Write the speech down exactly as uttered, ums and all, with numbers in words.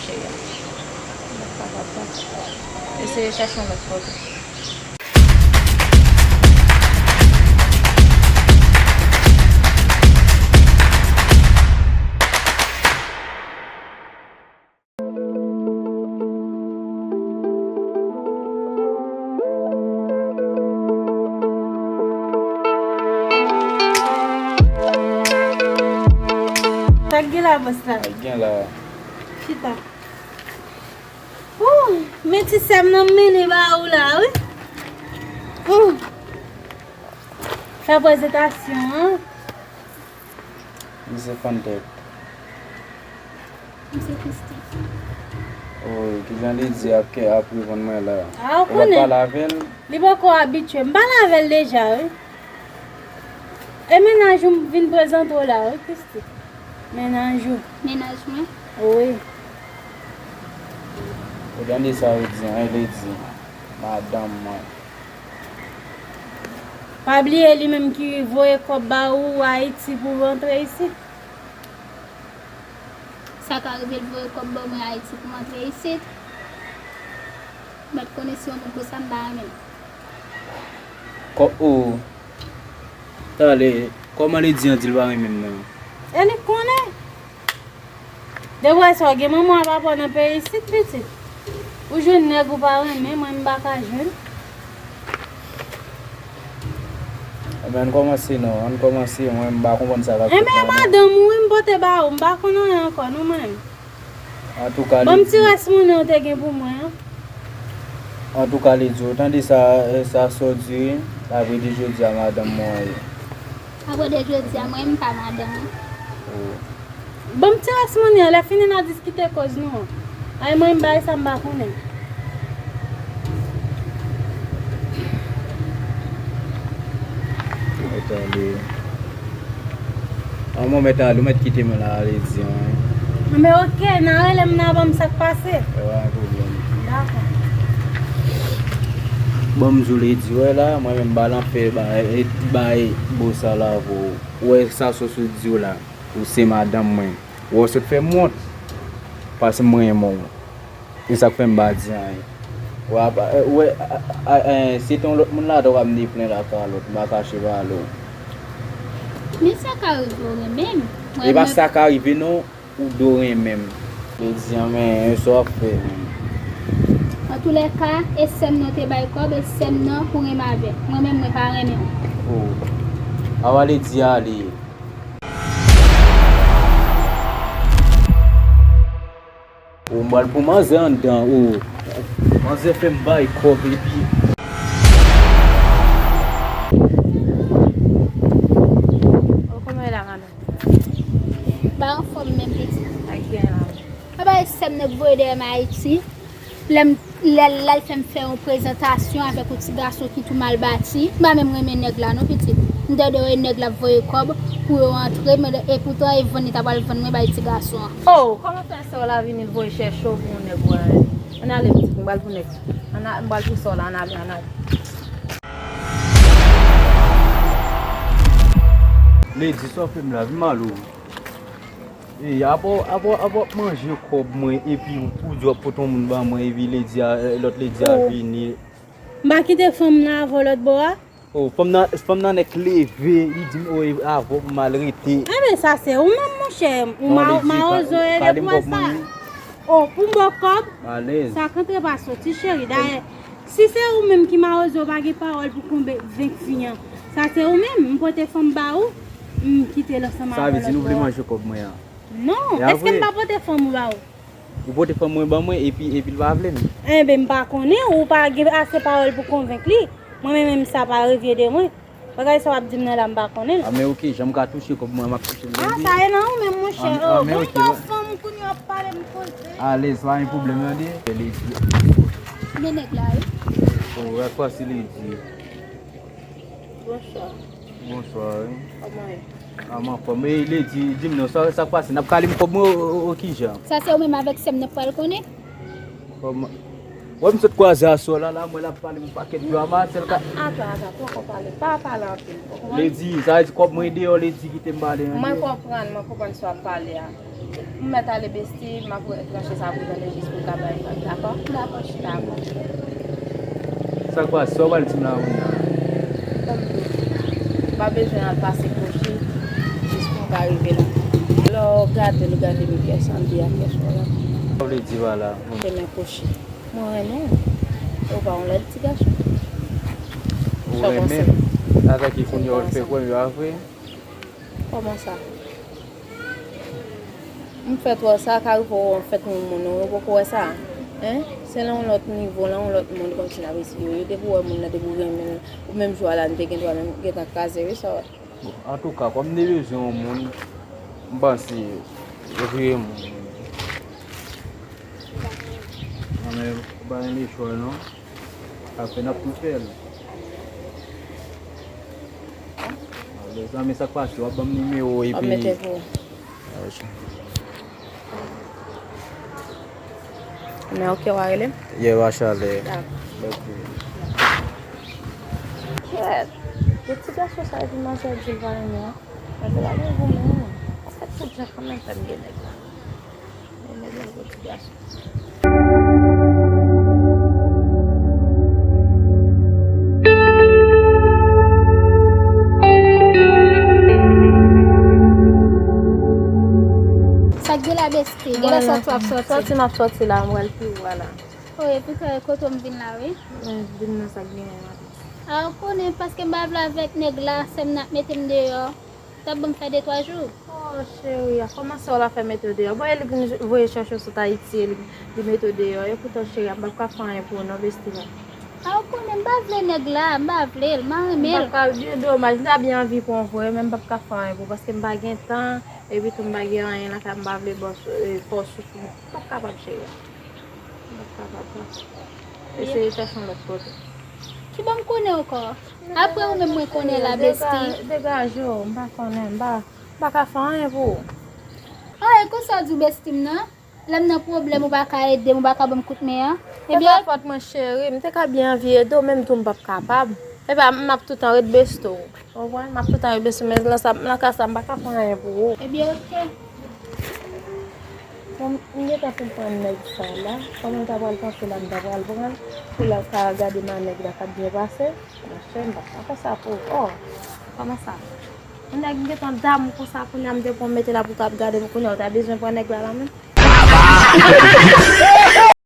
Cheri a. Mwen pa kapab. Eseye chache yon lòt kote. Sa k gen la, bòs la? Sa k gen la? Chita. Ooh, men ti sè m nan m mennen ba ou la, wi. Ooh. Fè prezentasyon an. M se Fantèk. M se Christy. Oh, kijan Lady ap, ap reponn mwen la? Ah, ou konnen. Ou pa pale avè l? Li poko abitye. M pale avè l deja, wi. E mennaj ou m vin prezante w la, wi, Christy. Mennaj ou. Mennaj mwen? Wi. Ou tande sa yo di an, Lady, madanm mwen. Pa bliye li menm ki voye kòb ba ou Ayiti pou w rantre isit. Sa ka rive l voye kòb ban mwen Ayiti pou m antre isit. Mèt konnen si yon moun konsa m pa renmen l. Kò, o. Talè, kòman Lady an di l pa renmen m nan? E li konnen. Depi w wè sa, w gen manman w a papa w nan peyi isit, pitit. Ou jwenn nèg ou pa renmen, mwen m pa ka jwenn. Ebyen, ann kòmanse non, ann kòmanse, mwen m pa konprann sa k ap fèt la non. Ebyen, madanm ou wi m pote ba ou, m pa konn anyen ankò non mwen. Antouka, Lady. Ban m ti rès monnen w te gen pou mwen an. Antouka, Lady, ou tande sa, sa sò di wi, apre de jodi a madanm mwen ye. Apre de jodi a, mwen, m pa madanm ou. Oh. Ban m ti rès monnen an, lè fini n a diskite koz nou an. Ay, mwen, m bay sa m pa konnen. Mwen tande. An, mwen mèt ale, ou mèt kite mwen la, Lady an. Men oke, n a rele m nan ban m sa k pase. E pa yon pwoblèm. Dakò. Ban m di w, Lady, wè la, mwen menm balan fè bay, bay bo sa la pou ou. Ou wè sa sòs ou di w la, ou se madanm mwen. Ou wè w sot fè m wont. Paske mwen renmen w. E sa k fè m pa di anyen. Ou wè, apa, ou wè, a, a, a, si te yon lòt moun la, w ap mennen plen lakay lòt, m pa kache pale w. Men sa ka rive w renmen m. E pa sa ka rive non, ou dwe renmen m. Lady an, men sa w ap fè menm. Antoulèka, e sè m nan w te bay kòb, e sè m nan pou renmen avè m. Mwen menm, mwen pa renmen w. Oh. Apa Lady ale. Ou m pral pou manzè anndan, ou. Manzè fè m bay kòb epi. Oh, kòman e la, madanm? Pa anfòm menm, pitit. Sa k gen la? Apa e sè m nan k voye dèyè m Ayiti. Lè m, lè l al fè m fè yon prezantasyon avèk yon ti gason ki tou mal bati. M pa menm renmen nèg la non, pitit. M tande yo e nèg la ap voye kòb pou yo antre, men epoutan e vann li ta pral vann mwen bay ti gason an. Oh, kòman frè sè w la vini l voye chèche w pou yon nèg ou a? Ann ale pitit, m pral pou nèg la. Ann a, m pral pou sè w la, ann ale, ann ale. Lady, sa w fè m la, vin m ale w. E, apa w, apa w, apa w ap manje kòb mwen, epi ou di w ap pote yon moun ba mwen, epi Lady a, e, lòt Lady a vini. M pa kite fanm nan avè w lòt bò a? Oh, fanm nan, fanm nan nèk leve, li di m, oh, e avè w pou m al rete. Enben, sa se ou menm, monchè. Ou ma-, mawozo e depi w wè sa. Oh, pou m ba w kòb? Alèz. Sa k antre pa soti, cheri. Dayè, si se ou menm ki mawozo, ou pa gen pawòl pou konvenk fi an. Sa se ou menm, m pote fanm ba ou, m kite l ansanm avè lòt bò a. Sa vle di nou vle manje kòb mwen an? Non, èske m pa pote fanm ou ba ou? Ou pote fanm mwen ban mwen epi, epi l pa vle m. Enben, m pa konnen, ou pa gen ase pawòl pou konvenk li. Mwen menm, menm sa pa revye de mwen. Bagay sa w ap di m nan la, m pa konnen l. A, men oke, jan m ka touche kòb mwen, m ap touche l. Ah, sa e nan ou menm, monchè. Oh, bon, m pa fanm, kounye w ap pale m koze. Alèz, pa gen pwoblèm, tande. Lady. Men nèg la, wi. Oh, wè kwa si Lady. Bonswa. Bonswa, wi. Kòman w ye? A, m anfòm. E, Lady, di m non, sa, sa k pase? N ap kale m kòb mwen, o, o, o, kijan? Sa se ou menm avèk sè m n ap pral konnen. Kòman? Wè m sot kwaze aswè la, la, mwen l ap pale m pakèt drama, sèl ka. Ata, ata, poko pale, pa pale anpil. Lady, sa vle di kòb mwen deyò, Lady kite m pale. Mwen konprann, mwen konprann sa w ap pale a. M mèt ale besti, m ap ranche sa pou tande jis pou l ka bay vag, dakò? Dakò, chita ankò. Sa k pase? Sa w pral di m la kounye a? Ban m di w, m pa bezwen al pase Kochi jis pou m ka rive la. Lè w gade l, ou gade m kè Sandy a kè Sola. Sa w vle di pa la? Renmen Kochi. Mwen renmen w. Ou pa yon lèd ti gason. Ou renmen m? Atake kounye a w fè kwè m yo a vre. Kòman sa? M fèt wè sa, ka rive w fèt yon moun, ou poko wè sa? Hein? Se nan yon lòt nivo, nan yon lòt mond kòmsi n ap eseye. Yo te pou wè moun nan, te pou renmen l. Ou menm jou a la, n te gen dwa menm gentan kraze, wi, sa wè. Bon, antouka, kòm m te bezwen yon moun, m panse yo vire moun. Nan men pa gen lechwa non. Apre n ap tou fè l. Mezanmi, sa k pase? W ap ban m nimewo w epi. M ap mete pou ou. Men ok, w a rele m? Ye, w a chale. Dakò. Ok. Kèt. De ti gason sa epi manzè di l pa renmen an. Manzè pa gen gou menm. An fèt, tout jan kanmenm fè m gen nèg la. Men nèg la gwo ti gason. Sa k gen la, besti? Gen lè sòti w ap sòti. Sòti m ap sòti la, m pral pi ou a la. O, epi kote w m vin la, wi. Mwen vin nan sa k genyen la. A, ou konnen, paske m pa vle avèk nèg la, sè m nan ap mete m deyò. T ap ban m fè de twa jou. O, cheri a, kòman sè w la fè mete w deyò? Bon, e li k vin voye chèche w sot Ayiti, e li, li mete w deyò. Epoutan, cheri a, m p ap ka fè anyen pou ou non, besti la. A, ou konnen, m pa vle nèg la, m pa vle l, m pa renmen l. M p ap ka, byen domaj, m ta byen anvi pran w vre, men m p ap ka fè anyen pou ou, paske m pa gen tan, epi tou m pa gen anyen lakay, m pa vle ba w, eh, fè w soufri. M p ap kapab, cheri a. M p ap kapab, non. Eseye chèche yon lòt kote. Ki bò m konnen ankò? Apre ou menm mwen konnen la, besti. Dega-, degaje w, m pa konnen, m pa, m pa ka fè anyen pou ou. Anyen konsa w di w besti m nan? Lè m nan pwoblèm, ou pa ka ede m, ou pa ka ban m kout men an. Se pa fòt mwen, cheri, m te ka byen anvi ede w, men m tou m p ap kapab. Se pa, m ap toutan ret besti w. Ou konprann? M ap toutan ret besti w, men nan sa, nan ka sa, m pa ka fè anyen pou ou. Ebyen, oke. Bon, m gentan fin pran nèg sa la. Kòman m ta pral panse la, m ta pral pran l pou l al ka gade manèg la k ap byen pase. Monchè, m p ap ka fè sa pou ou. Oh, kòman sa? Yon nèg m gentan damou konsa, kounye a m te pran mete la pou w t ap gade m, kounye a w ta bezwen pran nèg la la menm?